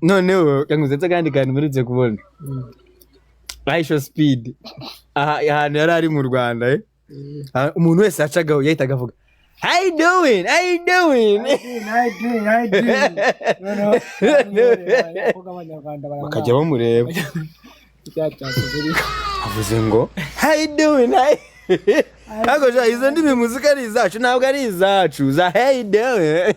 Noneho kanguzetse akandi kantu mperutse kubona. IShowSpeed, aha ahantu yari ari mu Rwanda, eh? Ah, umuntu wese yacagaho yahitaga avuga "How you doing? How you doing?" How you doing? How you doing? Noneho abakobwa b'Abanyarwanda Bakajya bamureba. Icyaha ariko. Avuze ngo "How you doing?" How Ariko sha, izo ndimi muzika ari izacu, ntabwo ari izacu za "How you doing?"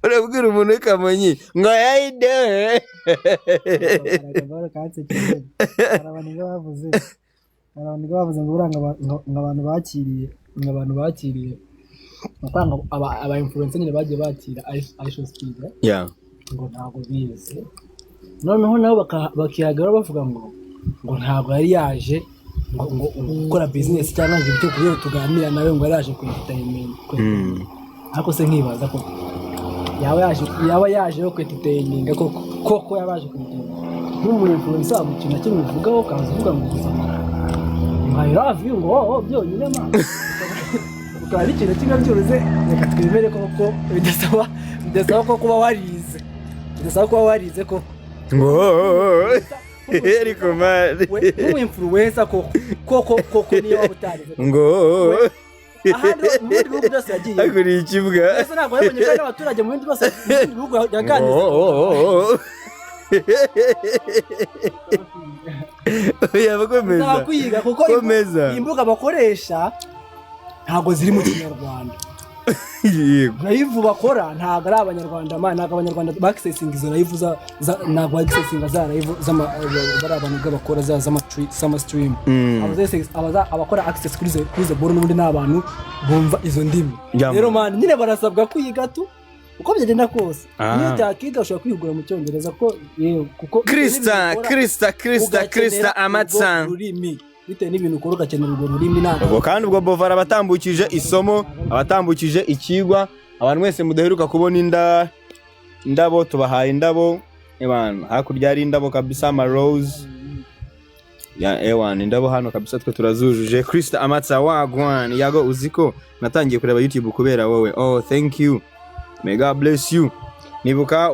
Urabwira umuntu w'i Kamonyi ngo "How you doing?" Akagabaro kansekeje. Hari abantu bavuze ngo buranga ngo abantu bakiriye, ngo abantu bakiriye, ni ukuvuga ngo aba influencer nyine bagiye bakira IShowSpeed, ngo ntabwo bize, noneho nabo bakihagarara bavuga ngo ntabwo yari yaje ngo gukora business cyangwa ngo ibyo kubera tuganira nawe, ngo yari yaje ku entertainment. Ariko se nkibaza ko yaba yaje yo kwentertaininga koko koko, yaba yaje kwentertaininga nk'umu influencer waba ikintu na kimwe uvugaho, ukaza uvuga ngo gusa ngo "I love you", ngo "Oh", byonyine ma ukaba ari ikintu kimwe byuruze. Reka twemere koko bidasaba ko kuba warize, bidasaba kuba warize koko. Ngo ariko man. We nk'umu influencer koko koko koko, niyo waba utarize koko. Ngo Ahandi mu bindi bihugu byose yagiye aguriye ikibwa. Ese ntabwo yabonye ko n'abaturage mu bindi byose, mu bindi bihugu yaganiriza? Ngo yaba komeza. Bisaba kwiga kuko Komeza. imbuga bakoresha ntabwo ziri mu Kinyarwanda. Live bakora ntabwo ari Abanyarwanda man, ntabwo Abanyarwanda bakisesinga izo live ntabwo bakisesinga za live z'ama bari abantu bakora za z'ama stream. Abakora access kuri izo boro n'ubundi ni abantu bumva izo ndimi. Rero man, nyine barasabwa kwiga tu, uko byagenda kose. Niyo utakiga ushobora kwihugura mu Cyongereza ko yewe kuko Krista. ibintu ukora, Krista, Krista, ugakenera Krista urwo Amatsan. rurimi, bitewe n'ibintu ukora ugakenera urwo rurimi, ntabwo Ubwo kandi ubwo Bovara abatambukije isomo, abatambukije ikigwa. Abantu mwese mudaheruka kubona indabo, tubahaye indabo. Ewana, hakurya hari indabo kabisa, ama rose ya ewana, indabo hano kabisa twe turazujuje. Krista Amatsa, wagwan Yago, uziko natangiye kureba YouTube kubera wowe? Oh, thank you, may God bless you. Nibuka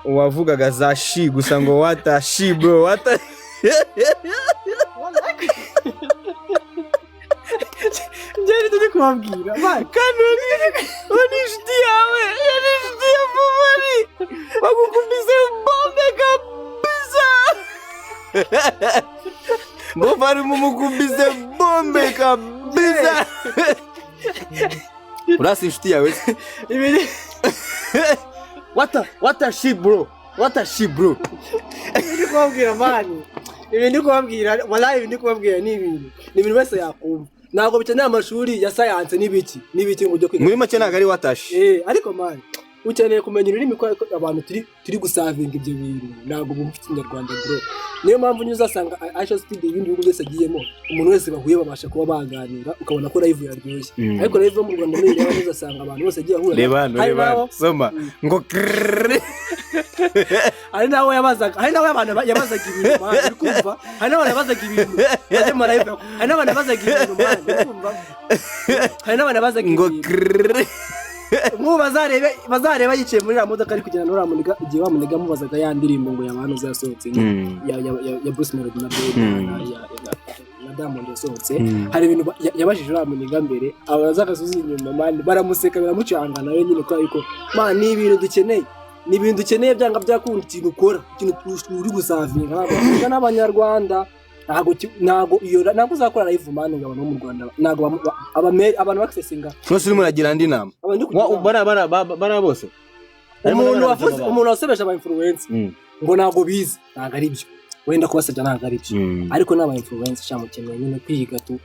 wavugaga za shi gusa, ngo "What shi bro, what?" Njyewe turi kubabwira man. Kandi uwo ni inshuti yawe, iyo ni inshuti ya Fumari, bagukubise bombe kabisa. Bofari mumukubise bombe kabisa. Urasi inshuti yawe se? Ibiri. What a shit bro, what a shit bro. Ibi ndi kubabwira man, ibi ndi kubabwira, wallahi ibi ndi kubabwira ni ibintu wese yakumva, ntabwo bikeneye amashuri ya science n'ibiki n'ibiki ngo ujye kwiga. Muri make ntabwo ari watashi. Eh, ariko man, ukeneye kumenya ururimi ko abantu turi gusavinga ibyo bintu ntabwo bumva Ikinyarwanda bro. Niyo mpamvu nyine uzasanga IShowSpeed ibindi bihugu byose agiyemo, umuntu wese bahuye babasha kuba baganira, ukabona ko live yaryoshye. Ariko live yo mu Rwanda nuyireba neza uzasanga abantu bose agiye ahura Reba hano. hari Reba hano. Soma ngo krrrr. Hari n'aho abantu yabazaga ibintu man, uri kumva? Hari n'abantu yabazaga ibintu bajya mu live, hari n'abantu yabazaga ibintu man, uri kumva? Hari n'abantu yabazaga Ngo ibintu. krrrr. Nk'ubu bazareba yicaye muri iriya modoka ari kugenda n'uriya muniga, igihe wa muniga amubazaga ya ndirimbo ngo yabahanuzi yasohotse ya Bruce Melody na Ben na Diamond yasohotse. Hari ibintu yabajije uriya muniga mbere, abaza agasubiza inyuma man, baramuseka biramucanga nawe nyine, kubera yuko man ni ibintu dukeneye, ni ibintu dukeneye byanga byakunda. Ikintu ukora, ikintu uri gusavinga ntabwo n'Abanyarwanda, ntabwo iyo ntabwo uzakora live man ngo abantu bo mu Rwanda ntabwo abantu bakisesinga. Nose urimo uragira andi nama? Abantu ndi kugira inama. Bara bose. Harimo Umuntu n'abana wavuze bajya. Umuntu wasebeje aba influencer ngo ntabwo bize, ntabwo ari byo. Wenda kubasebya ntabwo ari byo, ariko n'aba influencer sha, mukeneye nyine kwiga tu.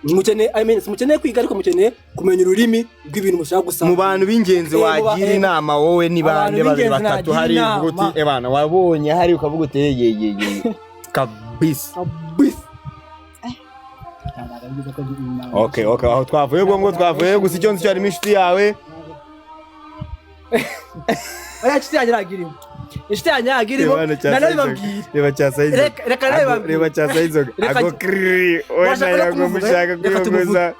Mukeneye, I mean, mukeneye kwiga, ariko mukeneye kumenya ururimi rw'ibintu mushaka gusanga. Mu bantu b'ingenzi wagira inama wowe ni Abantu bande? Babiri, b'ingenzi batatu. nagira Hari inama. uvuga uti ebana wabonye hari ukavuga uti yeyeyeye kabisa. Kabisa. Ntabwo ari byiza ko Okay, aho twavuye ubwo ngo twavuye gusa, icyo nzi cyo harimo inshuti yawe. Oya, inshuti yanjye ntabwo irimo, inshuti yanjye ntabwo irimo. Nanabibabwira. Reba cyasa inzoga. Reka nabibabwira. Reba cyasa inzoga. Reka- Ago kriri oya. Bashaka no Yago kumuvuga, mushaka reka kwiyogoza. tumuvuge.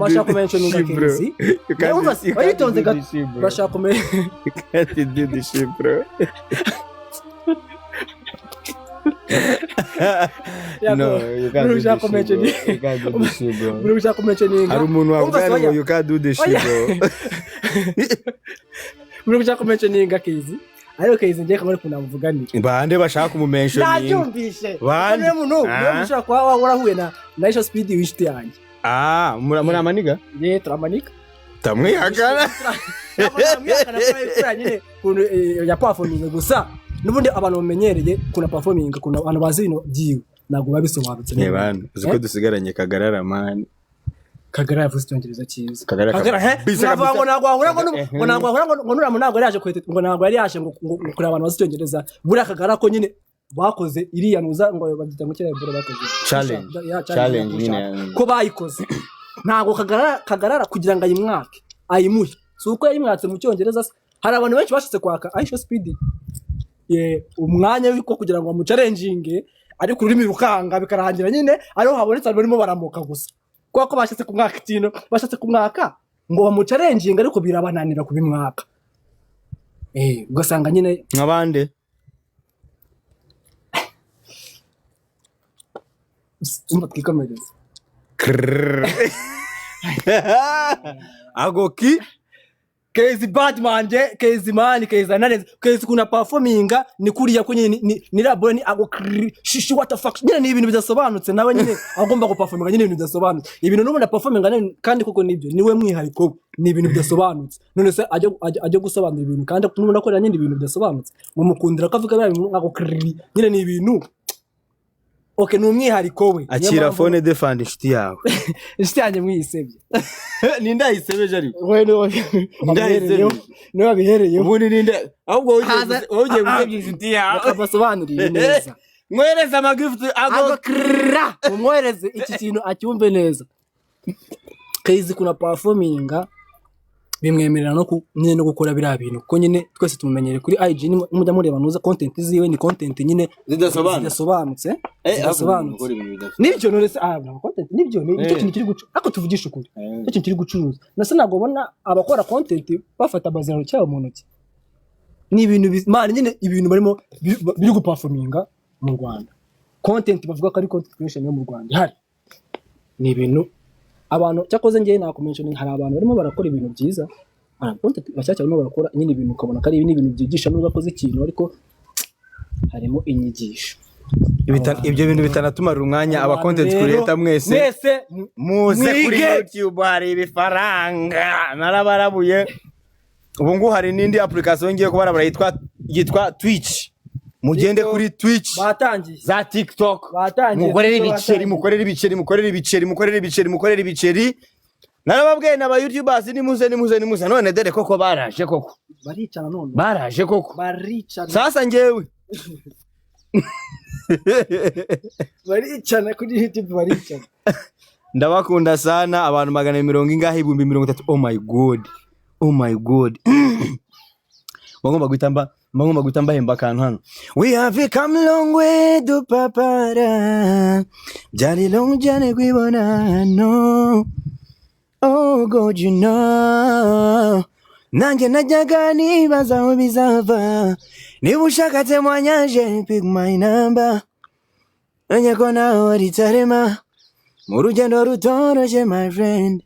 Bashaka kumentioninga Kenzi. Umva se, oyitonze gato. Bashaka kumenya. Can't do this shit, bro. No, you can't do this Muri shit, bro. You can't do this shit, bro. Muri gushaka kumentioninga. Hari umuntu Umva se, wavuga ngo oya. you can't do this shit, Oya. bro. Muri gushaka kumentioninga Kenzi, ariko Kenzi ngiye kamara ukuntu namuvuganira. Bande bashaka kumumentioninga? Nabyumvishe. Bande? Niwe muntu, niwe muntu ushobora kuba warahuye na Isha Speed w'inshuti yanjye. Ah, muri amaniga? Ye, turamanika. Tamwihakana. Ntabwo namwihakana ko yabikora nyine ukuntu ya performing gusa. N'ubundi abantu bamenyereye ukuntu performing, ukuntu abantu bazi ibintu byiwe, ntabwo biba bisobanutse. Ne bana, uzi ko Eh? dusigaranye Kagarara, man. Kagara yavuze icyongereza cyiza. Kagara Kagara he kabisa, mwavuga kabisa. ngo ntabwo wahura ngo Eh, ngo ntabwo wahura ngo nuriya muntu ntabwo yari yaje ngo ntabwo yari yaje ngo kureba abantu bazi icyongereza. Buriya Kagara ko nyine bakoze iriya nuza ngo babyita ngo kiriya bro bakoze Challenge. Ya, Challenge ya, nyine. ko bayikoze ntabwo Kagarara kugira ngo ayimwake ayimuhe, si uko yayimwatse mu cyongereza se. Hari abantu benshi bashatse kwaka Aisha Speed ye umwanya w'uko kugira ngo bamuchallenginge, ariko ururimi rukanga, bikarangira nyine ariho habonetse abantu barimo baramuka gusa kubera ko bashatse kumwaka ikintu, bashatse kumwaka ngo bamuchallenginge, ariko birabananira kubimwaka. Ugasanga nyine Nk'abande? Umva, twikomereze. Krrrr. Agoki. Kezi Badman je, Kezi man, Kezi anareze, Kezi kuna performinga ni kuriya ko nyine ni rabone ni ago krrr, shishi, what the fuck, nyine ni ibintu bidasobanutse. Nawe nyine agomba guperforminga nyine ibintu bidasobanutse, ibintu n'ubundi performinga nyine, kandi koko nibyo niwe mwihariko we, ni ibintu bidasobanutse. None se ajya gusobanura ibintu kandi n'ubundi akorera nyine ibintu bidasobanutse, mumukundira ko avuga biriya bintu ago krrr, nyine ni ibintu, okay, ni umwihariko we. Niyo Akira mpamvu- phone, defend inshuti yawe. Inshuti yanjye mwiyisebeje. Ninde ayisebeje ariko? We niwe wabihereyeho, niwe wabihereyeho. Ubundi ninde ahubwo wowe ugiye Haza- wowe ugiye Ah, ah. gusebya inshuti yawe? Reka basobanurire neza. Mwereze amagift ago. Agakra mumwohereze iki kintu acyumve neza. Kezi kuna performinga bimwemerera no nyine no gukora biriya bintu, kuko nyine twese tumumenyere kuri IG, nimujya mureba nuza content ziwe ni content nyine Zidasobanutse. Zidasobanutse, zidasobanutse. Nibyo. None se ah ntabwo content nibyo ni nicyo Eh. kintu kiri guca, ariko tuvugishe ukuri, nicyo kintu kiri gucuruza. Nase ntabwo ubona abakora content bafata amazirano cyabo mu ntoki? Ni ibintu man nyine ibintu barimo biri guperforminga mu Rwanda, content bavuga ko ari content creation yo mu Rwanda ihari, ni ibintu abantu cyakoze ngewe nakumention. Hari abantu barimo barakora ibintu byiza, hari content bashyashya barimo barakora nyine ibintu ukabona ko ari ibintu byigisha, nubwo akoze ikintu ariko harimo inyigisho. Ibyo bintu bitanatumarira umwanya aba Abantu content rero, creator mwese, mwese muze kuri mwige. YouTube hari ibifaranga narabarabuye. Ubu ngubu hari n'indi application ngiye kubarabura yitwa Twitch. Mugende TikTok. kuri Twitch, Batangiye. za TikTok, Batangiye. mukorere ibiceri. Batangiye. Mukorere ibiceri, mukorere ibiceri, mukorere ibiceri, mukorere ibiceri. Narababwiye n'aba youtubers, nimuze, nimuze, nimuze. None dore koko baraje koko. Baricana none. Baraje koko. Baricana. Sasa njyewe Baricana kuri YouTube, baricana. Ndabakunda sana. Abantu magana mirongo ingahe, 30,000. Oh my God, oh my God. Bagomba guhita mbahemba akantu hano. We have come long way dupapara, byari long cyane kwibona hano. Oh God, you know nanjye najyaga nibaza aho bizava. Niba ushaka témoignage, pick my number. Menye ko nawe ritarema mu rugendo rutoroshye, my friend,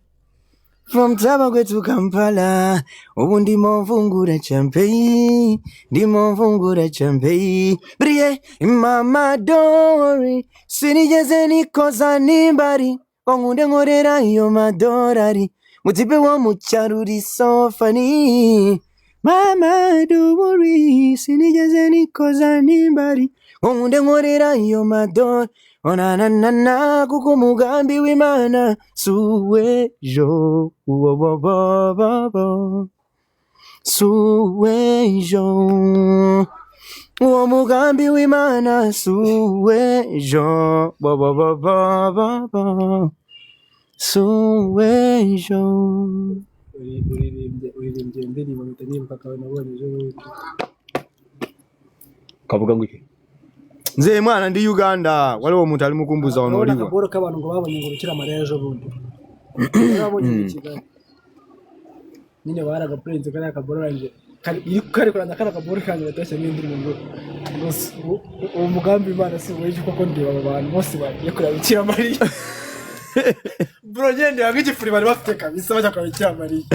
from Tabagwe to Kampala. Ubu ndimo mfungura champagne, ndimo mfungura champagne. Briye mama, don't worry, sinigeze nikoza nimbari ngo nkunde nkorera iyo madorari. Mutipe wo mu cyaro uri so funny. Mama, don't worry, sinigeze nikoza nimbari ngo nkunde nkorera iyo madorari. Ona na na na, kuko umugambi w'Imana si uw'ejo, wo bo bo bo bo, si uw'ejo. Uwo mugambi w'Imana si uw'ejo, bo bo bo bo bo bo, si uw'ejo. Uririmbye iyo ndirimbo, mpita nibuka akawe nabonye ejo bundi. Kavuga ngo iki? Nze mwana ndi Uganda, waliwo omuntu ali mukumbuza wano. Urabona Oliwa akaboro k'abantu ngo babonye ngo Bikira Mariya ejo bundi babonye i Kigali nyine, baragapurenze kariya kaboro ranjye kari kuranda kariya kaboro kanjye, batashyiramo indirimbo ngo uwo mugambi Imana si uw'ejo koko. Ndeba abo bantu bose bagiye kureba Bikira Mariya, bro, ngende ndeba nk'igifuri bari bafite kabisa bajya kureba Bikira Mariya.